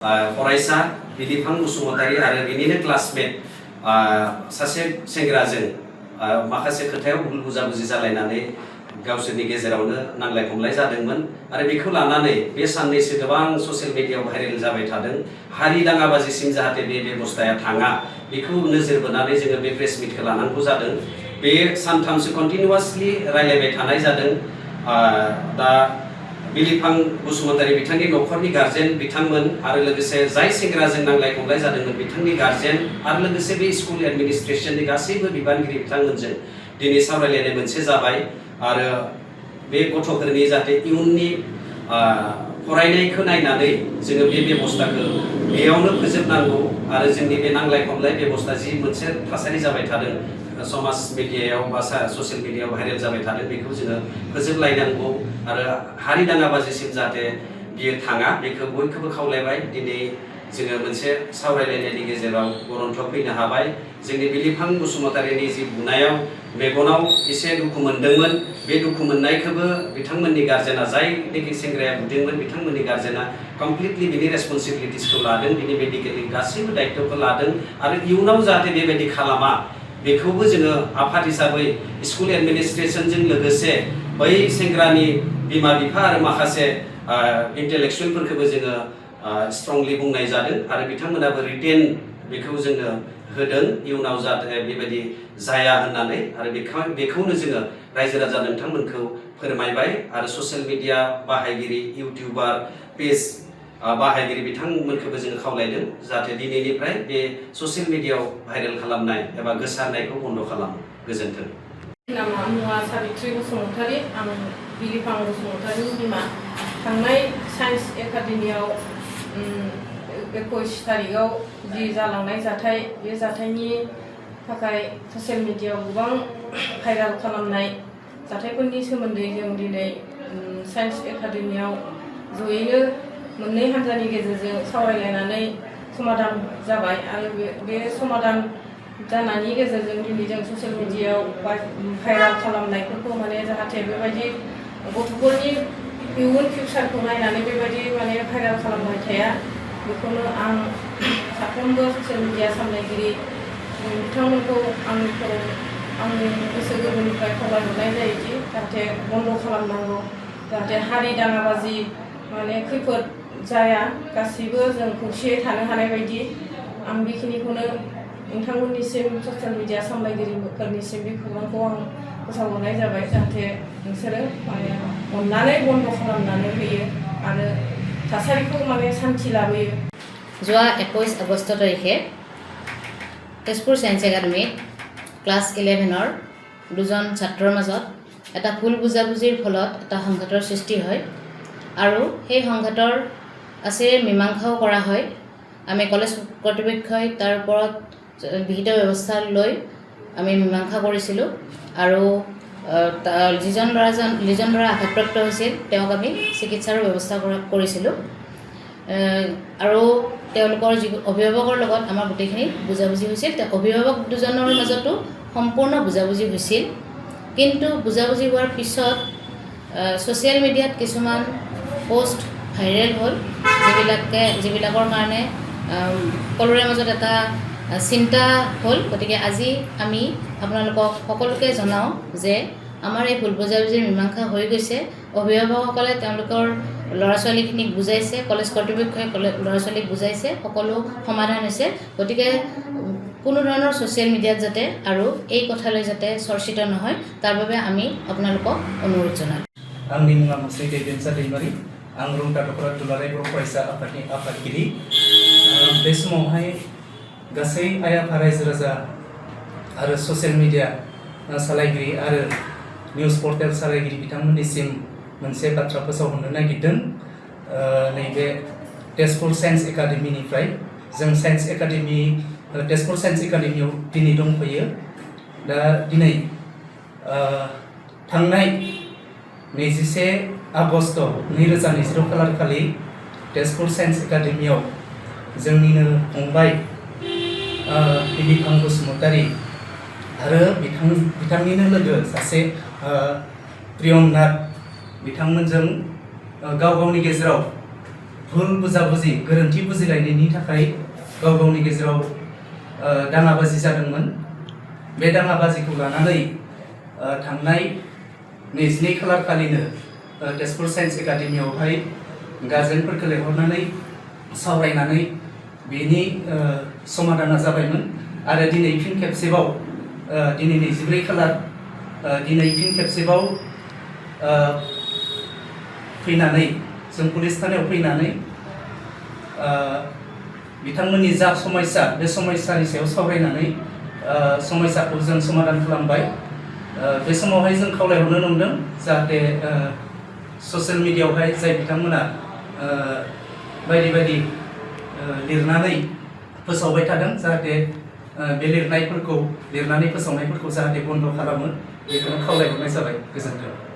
फरायसा बिलिफां बसुमतारी आरो बिनिनो क्लासमेट सासे सेंग्राजों माखासे खोथायाव भुल बुजाबुजि जालायनानै गावसोरनि गेजेरावनो नांलाय खमलाय जादोंमोन आरो बेखौ लानानै बे साननैसो गोबां ससियेल मिडियायाव भाइरेल जाबाय थादों। हारि दाङाबाजिसिम जाहाथे बे बेबस्थाया थाङा बेखौ नोजोर बोनानै जोङो बे प्रेस मिटखौ लानांगौ जादों। बे सानथामसो कन्टिनिउवासलि रायलायबाय थानाय जादों। दा बिलिफां बसुमतारी बिथांनि न'खरनि गार्जेन बिथांमोन आरो लोगोसे जाय सेंग्राजों नांलाय खमलाय जादोंमोन बिथांनि गार्जेन आरो लोगोसे बे स्कुल एडमिनिस्ट्रेशननि गासैबो बिबानगिरि बिथांमोनजों दिनै सावरायलायनाय मोनसे जाबाय आरो बे गथ'फोरनि जाहाथे इयुननि फरायनायखौ नायनानै जोङो बे बेबस्थाखौ बेयावनो फोजोबनांगौ आरो जोंनि बे नांलाय खमलाय बेबस्था जि मोनसे थासारि जाबाय थादों समाज मिडियायाव बा ससियेल मिडियायाव भाइरेल जाबाय थादों बेखौ जोङो फोजोबलायनांगौ आरो हारि दाङाबाजिसिम जाहाथे बियो थाङा बेखौ बयखौबो खावलायबाय। दिनै जोङो मोनसे सावरायलायनायनि गेजेराव गरन्थ फैनो हाबाय। जोंनि बिलिफां बसुमतारीनि जि बुनायाव मेगनाव एसे दुखु मोनदोंमोन बे दुखु मोननायखौबो बिथांमोननि गार्जेना जायनोखि सेंग्राया बुदोंमोन बिथांमोननि गार्जेना कमप्लिटलि बिनि रेसपन्सिबिलिटिसखौ लादों, बिनि मेडिकेलनि गासैबो दायित्वखौ लादों आरो इयुनाव जाहाथे बेबायदि खालामा बेखौबो जोङो आफाद हिसाबै स्कुल एडमिनिस्ट्रेशनजों लोगोसे बै सेंग्रानि बिमा बिफा आरो माखासे इन्टेलेक्सुयेलफोरखौबो जोङो स्ट्रंलि बुंनाय जादों आरो बिथांमोनाबो रिटेन बेखौ जोङो होदों इयुनाव जाहाथे बेबायदि जाया होननानै आरो बेखौनो जोङो रायजो राजा नोंथांमोनखौ फोरमायबाय आरो ससियेल मिडिया बाहायगिरि इउटिउबार पेज बाहायगिरि बिथांमोनखौबो जोङो खावलायदों जाहाथे दिनैनिफ्राय बे ससियेल मिडियायाव भाइरेल खालामनाय एबा गोसारनायखौ बन्द' खालामो। गोजोन्थों। नामा मुङा साबित्रि बसुमतारी, आं बिलिफां बसुमतारीनि बिमा। थांनाय साइन्स एकाडेमियाव 21 तारिखआव जि जालांनाय जाथाय बे जाथायनि थाखाय ससियेल मिडियायाव गोबां भाइरेल खालामनाय जाथायफोरनि सोमोन्दै जों दिनै साइन्स एकाडेमियाव जयैनो मोननै हान्जानि गेजेरजों सावरायलायनानै समाधान जाबाय आरो बे समाधान जानायनि गेजेरजों दिनै जों ससियेल मिडियायाव भाइरेल खालामनायफोरखौ जाहाथे बेबायदि गथ'फोरनि इयुन फिउचारखौ नायनानै बेबायदि भाइरेल खालामबाय थाया बेखौनो आं साफ्रोमबो ससियेल मिडिया सामलायगिरि बिथांमोनखौ आंनि गोसो गोरबोनिफ्राय खावलायहरनाय जायोदि जाहाथे बन्द' खालामनांगौ, जाहाथे हारि दाङाबाजि खैफोद जाया, गासैबो जों खौसेयै थानो हानाय बायदि आं बेखिनिखौनो नोंथांमोननिसिम ससियेल मिडिया सामलायगिरिफोरनिसिम बे खौरांखौ आं फोसावहरनाय जाबाय जाहाथे नोंसोरो अननानै बन्द' खालामनानै होयो आरो थासारिखौ शान्ति लाबोयो। যোৱা 21 আগষ্ট তাৰিখে তেজপুৰ সায়েন্স একাডেমীত ক্লাছ 11ৰ দুজন ছাত্ৰৰ মাজত এটা ভুল বুজাবুজিৰ ফলত এটা সংঘাতৰ সৃষ্টি হয় আৰু সেই সংঘাতৰ আছেৰে মীমাংসাও কৰা হয়। আমি কলেজ কৰ্তৃপক্ষই তাৰ ওপৰত বিহিত ব্যৱস্থা লৈ আমি মীমাংসা কৰিছিলোঁ আৰু যিজন ল'ৰা আঘাতপ্ৰাপ্ত হৈছিল তেওঁক আমি চিকিৎসাৰো ব্যৱস্থা কৰিছিলোঁ আৰু তেওঁলোকৰ যি অভিভাৱকৰ লগত আমাৰ গোটেইখিনি বুজাবুজি হৈছিল। অভিভাৱক দুজনৰ মাজতো সম্পূৰ্ণ বুজাবুজি হৈছিল, কিন্তু বুজাবুজি হোৱাৰ পিছত ছ'চিয়েল মিডিয়াত কিছুমান পোষ্ট ভাইৰেল হ'ল যিবিলাকৰ কাৰণে সকলোৰে মাজত এটা চিন্তা হ'ল। গতিকে আজি আমি আপোনালোকক সকলোকে জনাওঁ যে আমাৰ এই ভুল বুজাবুজিৰ মীমাংসা হৈ গৈছে। অভিভাৱকসকলে তেওঁলোকৰ ল'ৰা ছোৱালীখিনিক বুজাইছে, কলেজ কৰ্তৃপক্ষই ল'ৰা ছোৱালীক বুজাইছে, সকলো সমাধান হৈছে। গতিকে কোনো ধৰণৰ ছ'চিয়েল মিডিয়াত যাতে আৰু এই কথালৈ যাতে চৰ্চিত নহয় তাৰ বাবে আমি আপোনালোকক অনুৰোধ জনালোঁ। आंनि मुङा मुस्रि दैदेनसा दैमारि, आं रुंटा दख'रा दुलाराय बर' फरायसा आफादनि आफादगिरि। बे समावहाय गासै आइ आफा रायजो राजा आरो ससियेल मिडिया सालायगिरि आरो निउस पर्टेल सालायगिरि बिथांमोननिसिम मोनसे बाथ्रा फोसावहरनो नागिरदों। नैबे तेजपुर साइन्स एकाडेमिनिफ्राय जों तेजपुर साइन्स एकाडेमियाव दिनै दंफैयो। दा दिनै थांनाय 21 आगस्ट 2020 खालार खालि तेजपुर साइन्स एकाडेमियाव जोंनिनो फंबाय बिलिफां बसुमतारी आरो बिथांनिनो लोगो सासे प्रियमनाथ बिथांमोनजों गाव गावनि गेजेराव भुल बुजाबुजि गोरोन्थि बुजिलायनायनि थाखाय गाव गावनि गेजेराव दाङाबाजि जादोंमोन। बे दाङाबाजिखौ लानानै थांनाय 22 खालार खालिनो तेजपुर साइन्स एकाडेमियावहाय गार्जेनफोरखौ लेंहरनानै सावरायनानै बेनि समाधाना जाबायमोन आरो दिनै फिन खेबसेबाव दिनै 24 खालार दिनै फिन खेबसेबाव फैनानै जों पुलिस थानायाव फैनानै बिथांमोननि जा समस्या बे समस्यानि सायाव सावरायनानै समस्याखौ जों समाधान खालामबाय। बे समावहाय जों खावलायहरनो नंदों जाहाथे ससियेल मिडियायावहाय जाय बिथांमोना बायदि बायदि लिरनानै फोसावबाय थादों जाहाथे बे लिरनानै फोसावनायफोरखौ जाहाथे बन्द खालामो बेखौनो खावलायहरनाय जाबाय। गोजोन्थों।